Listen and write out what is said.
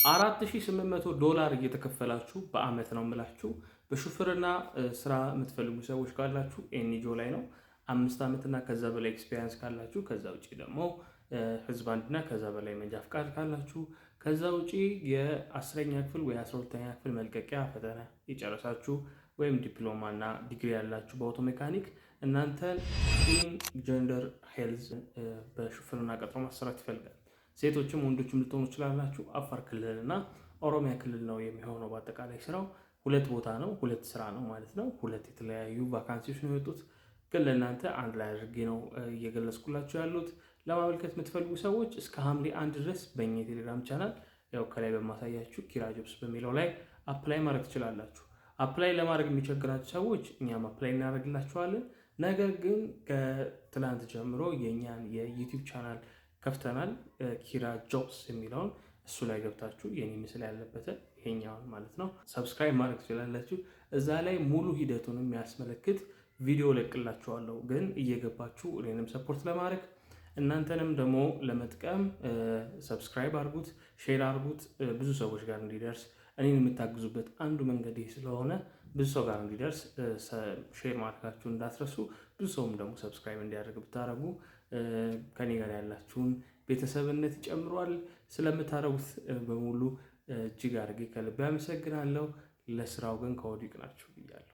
$4800 እየተከፈላችሁ በአመት ነው የምላችሁ። በሹፍርና ስራ የምትፈልጉ ሰዎች ካላችሁ NGO ላይ ነው። 5 ዓመትና ከዛ በላይ experience ካላችሁ፣ ከዛ ውጭ ደግሞ ህዝብ አንድና ከዛ በላይ መንጃ ፍቃድ ካላችሁ፣ ከዛ ውጪ የ10ኛ ክፍል ወይ 12ኛ ክፍል መልቀቂያ ፈተና የጨረሳችሁ ወይም ዲፕሎማ እና ዲግሪ ያላችሁ በ auto mechanic እናንተን EngenderHealth በሹፍርና ቀጥሮ ማሰራት ይፈልጋል። ሴቶችም ወንዶችም ልትሆኑ ትችላላችሁ። አፋር ክልል እና ኦሮሚያ ክልል ነው የሚሆነው። በአጠቃላይ ስራው ሁለት ቦታ ነው፣ ሁለት ስራ ነው ማለት ነው። ሁለት የተለያዩ vacancy ዎች ነው የወጡት፣ ግን ለእናንተ አንድ ላይ አድርጌ ነው እየገለጽኩላችሁ ያሉት። ለማመልከት የምትፈልጉ ሰዎች እስከ ሐምሌ 1 ድረስ በእኛ የቴሌግራም ቻናል ያው ከላይ በማሳያችሁ ኪራ ጆብስ በሚለው ላይ apply ማድረግ ትችላላችሁ። Apply ለማድረግ የሚቸግራችሁ ሰዎች እኛም apply እናደርግላችኋለን። ነገር ግን ከትላንት ጀምሮ የእኛን የ YouTube channel ከፍተናል፣ ኪራ ጆብስ የሚለውን። እሱ ላይ ገብታችሁ የኔ ምስል ያለበትን ይሄኛውን ማለት ነው subscribe ማድረግ ትችላላችሁ። እዛ ላይ ሙሉ ሂደቱን የሚያስመለክት ቪዲዮ ለቅላችኋለሁ። ግን እየገባችሁ እኔንም support ለማድረግ እናንተንም ደግሞ ለመጥቀም subscribe አድርጉት፣ share አድርጉት፣ ብዙ ሰዎች ጋር እንዲደርስ። እኔን የምታግዙበት አንዱ መንገድ ይህ ስለሆነ ብዙ ሰው ጋር እንዲደርስ share ማድረጋችሁ እንዳትረሱ። ብዙ ሰውም ደግሞ subscribe እንዲያደርግ ብታደርጉ ከኔ ጋር ያላችሁን ቤተሰብነት ይጨምሯል። ስለምታደርጉት በሙሉ እጅግ አድርጌ ከልቤ አመሰግናለሁ። ለስራው ግን ከወዲሁ ይቅናችሁ ብያለሁ።